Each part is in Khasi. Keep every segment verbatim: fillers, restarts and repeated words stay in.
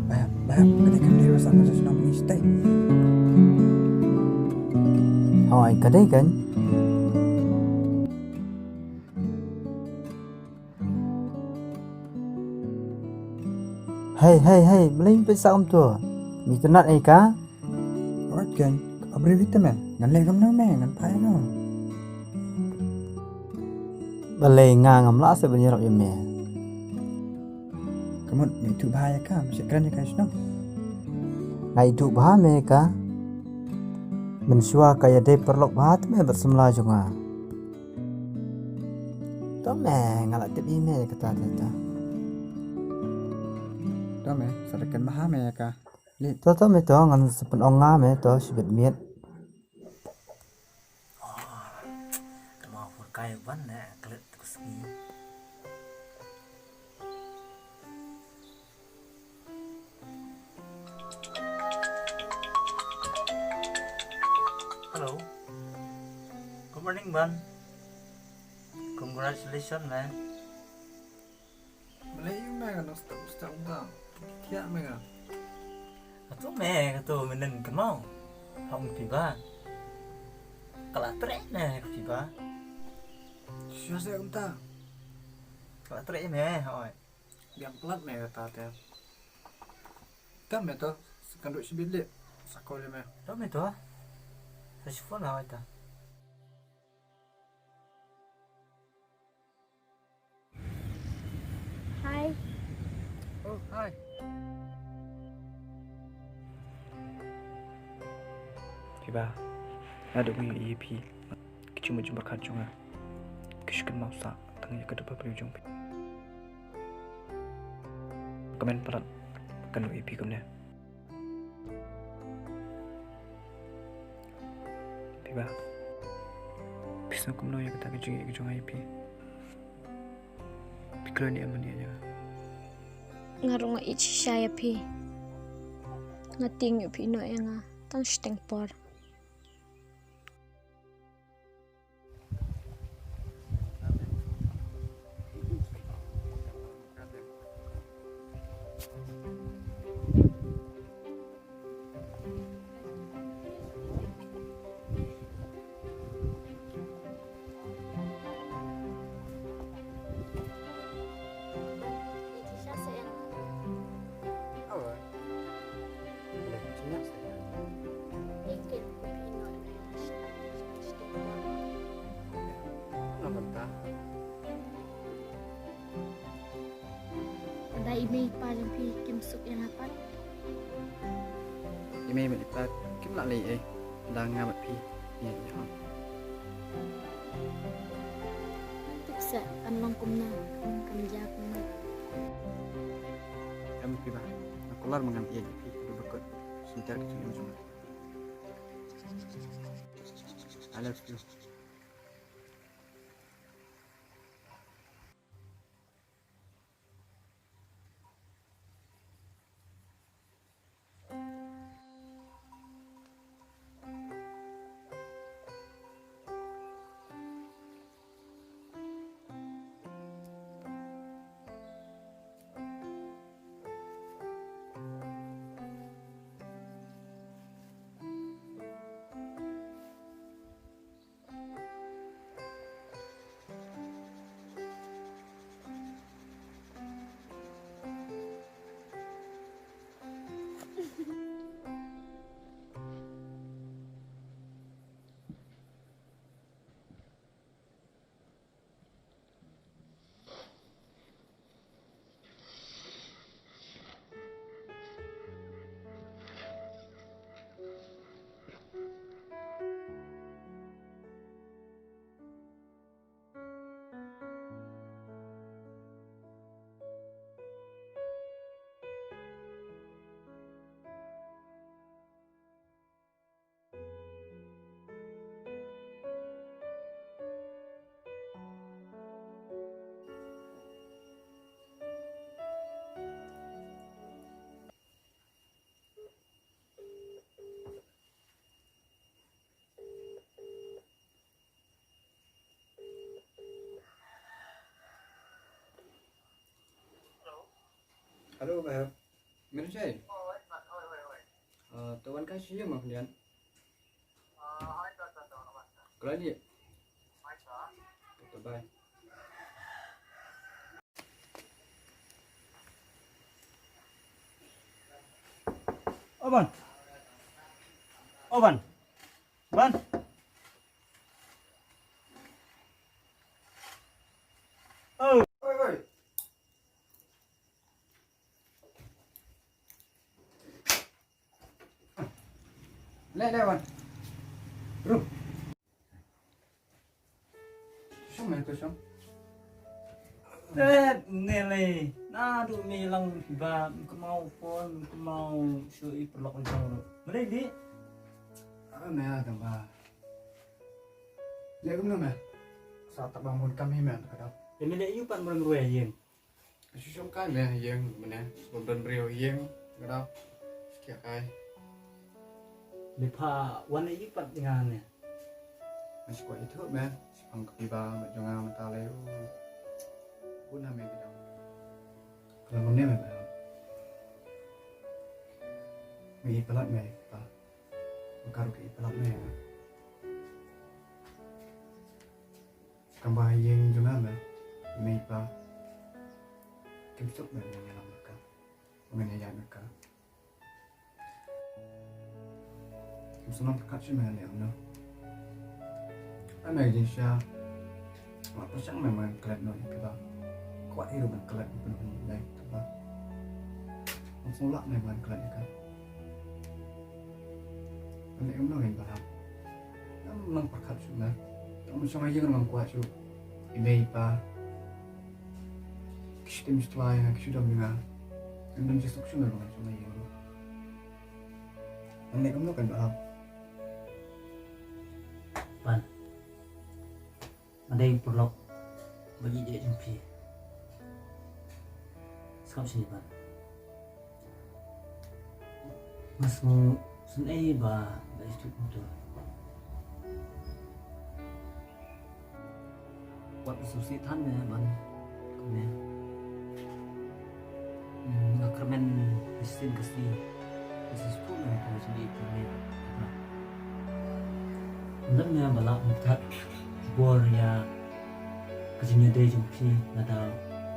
Bah, bah, ka dei kan dei rasa ka shnong ni stai. Hoi, ka dei kan? Hei, hei, hei, balei phi sa kumto? Mi tynat ei ka? Wat kan, ka briew hi te me. Ngan leh kumno me, ngan phai no. Balei nga ngam lah sa ban ïarap ïa me. Ka mut me ithuh bha ïa ka, me shu kren ïa ka shnong. Nga ithuh bha me ïa ka. Mynshuwa ka ïadei paralok bha te me bad samla jong nga. To me, nga la tip ïa me ïa kata te ta. To me, sa da kynmaw ha me ïa ka. Leh. To, to me to, ngan sa pynong nga me to, shibit miet. Oh, kynmaw pur kai ban ne, klet ku sngi. Hello. Good morning, Ban. Congratulations, man. Balei ïa me ka nang step step kumta? Thiah me ka. Kato me, kato me nen kynmaw. Hong phi ba. Ka la treh me ka phi ba. Shuwa se kumta. Ka la treh me, hoi. Biang plat me kata te. Tam me to, sa kynduh shibit leh. Sa call ïa me. Tam me to. Sa shu phone hoi ta. Hi. Oh, hi. Phi ba, nga da ïohi ïa phi. Ki jingmut jingpyrkhat jong nga ki shu kynmaw sah tang ïa ka dei ba briew jong phi. Kmen palat kynduh ïa phi kumne. Phi ba, phi sngew kumno ïa kata ka jingïeit ka jong nga ïa phi? Phi kloi ne em ban ïeit ïa nga? Nga ruh nga ïeit shisha ïa phi. Nga tieng ïoh phi ïehnoh ïa nga tang shiteng por. Lada i mei i pa jong phi kim suk ïa nga pat. I mei bad i pa kim lah leh ei lada nga bad phi ïa ïa. Tip seh kan long kumno, kan jia kumno. Em phi ba, nga kular ma ngan ïa phi ka dei ba kut. Sngewthuh ka jingim jong nga. I love you. Hello, Bah. Manager. Ah, to wan kai shi ma khyndiat. Kala ni. To bye. Oban. Oban. Ban. Oh. Oi, oi. Le, le, wan. Ru. Shong me to shong. Eh, ne le. Na du me lang ba kemau phone, kemau shu i perlok jong. Mele di. Ah, me ada ba. Ya gum no me. Sa tak bangun kami me ka dau. Te mele yu pan mreng rue yen. Shu shong kai me ïeng mynne, shu don briew ïeng, nga dap. Shu kia kai. Me pha wan ïa i pat nga ne. Nga shu kwah ithuh me, shu pang kpi ba met jong nga mynta lei u. Bun ha me ki dang. Ka la mynne me ba. Me i palat me pa. Ka ruh ka i palat me. Tang ba ïing jong nga me, i mei i pa kim suk me ban ïalam bad ka, ban ïaid bad ka. Kim sngewthuh kat shuh me leh kumno. Ai me jingshisha, nga pyrshang me ban klet noh ïa phi ba kwah hi ruh ban klet, ban klet ïa phi ba. Ngam sngewlah me ban klet ïa ka. Ngan leh kumno ngan ba hap. Ngam nang pyrkhat shuh na. Tang ban shong ha ïing ngam kwah shuh. I mei i pa ki shu tim shu tla ïa nga, ki shu dom ïa nga. Ngam don jingsuk shuh na ba ngan shong ha ïing ruh. Ngan leh kumno ngan ba hap. Pan. Nga dei u paralok ba ïeit ïeit jong phi. Sngap shane ban. Nga sngew sngewsynei ba nga ïathuh kumto. Wat sngewsih than me ban kumne. Hmm, nga kyrmen Khristan ka sngi. Ka sngi sngewthuh me ka jingïeit jong me. Ym don me ba lah ban kat bor ïa ka jingïadei jong phi, lada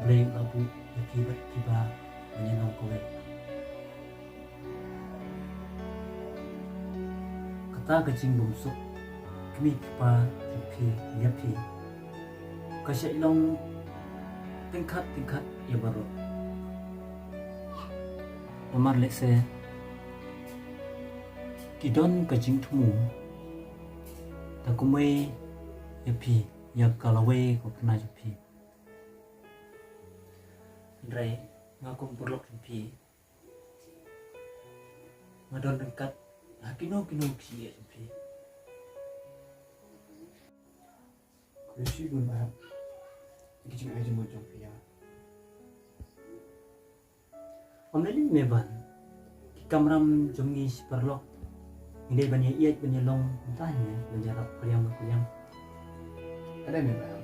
Blei u la buh ïa phi bad phi ba ban ïalong kawei. Kata ka jingbymsuk kmie kpa jong phi ïa phi ka shait long tyngkhat tyngkhat ïa baroh. Namar lehse ki don ka jingthmu da kumwei ïa phi, ïa ka lawei ka khynnah jong phi. Hynrei nga kum paralok jong phi, nga don ryngkat ha kino kino ki jingeh jong phi. Khublei shibun Bah, ïa ki jingai jingmut jong phi ïa. Ym lei lei me ban, ki kamram jong ngi shi paralok ngi dei ban ïa ïaid ban ïalong mynta hi, ban ïarap ka liang ka liang. Ka dei me Bah.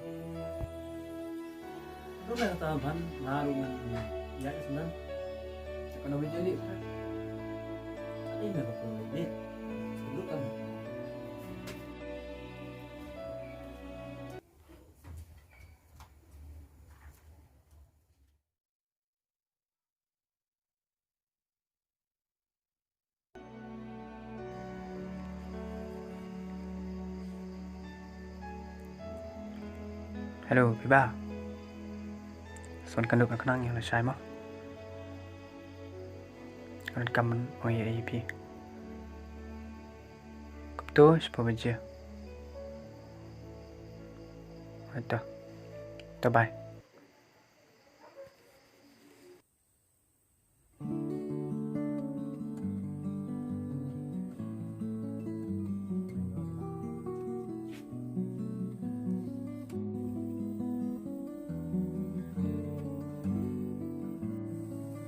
Ruh me kata ban, nga ruh ngan ïaid sngewbha. Ka nong jali. Ka dei me ba ka nong jali. Sngewbha ka. Hello, phi ba? Son kan duk na khnang ïa la shai mo. Kan kam ong ïa phi. Kap tu, shiphew baje. Hato. To bye.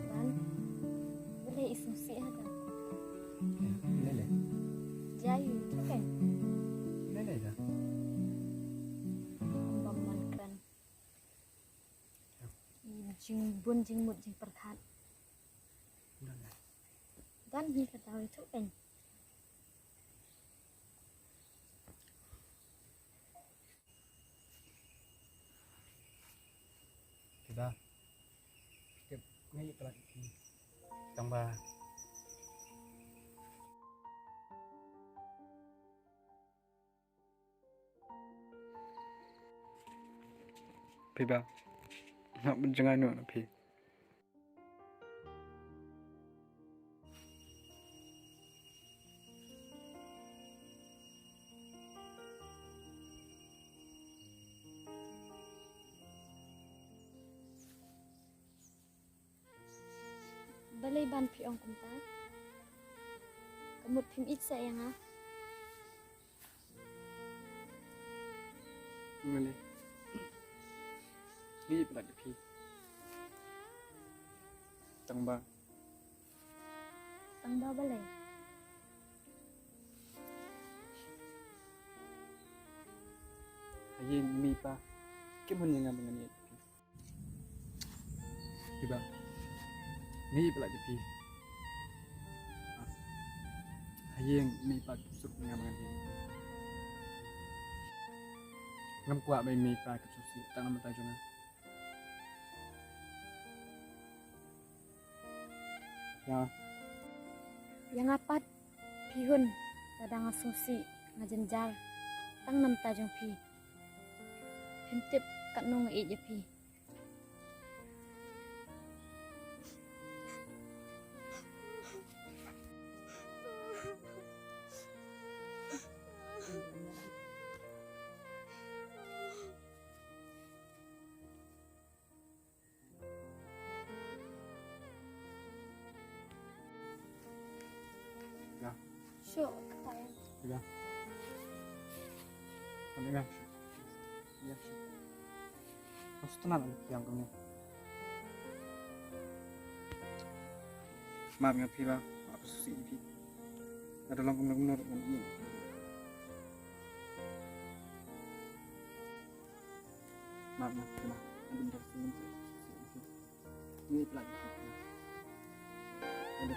Wan, balei i sngewsih haka? Lele. Jai, okay. Lele da. Bam man kren. Jingbun jingmut jingpyrkhat. Don hi ka daw itu kan. Kita. Kita ngai pelat. Tambah. Phi ba, nga ban jngai noh na phi. Balei ban phi ong kumta? Ka mut phim ïeit sa ïa nga? Mane, ngi ïeit palat ïa phi. Tang ba. Tang ba balei? Ha ïing mei pa kim hun ïa nga ba ngan ïeit ïa phi. Phi ba, ngi ïeit palat ïa phi. Ha ïing mei pa kim suk ïa nga ba ngan ïeit. Ngam kwah ba mei pa kim suk sih tang namar ta jong nga. Ïa, ïa nga pat phi hun, lada nga sngewsih, nga jynjar tang namar ta jong phi. Phim tip katno nga ïeit ïa phi. Ïa. Shuh, kata ïa. Ïa. Kane ïa. Ïa, shuh. Mas tenang, ïa, kane. Maaf nga phi ba, maaf susi phi. Ada long kumno kumno ngan ïa. Maaf nga phi ba, ada long kumno kumno. Ini pelan. Ada.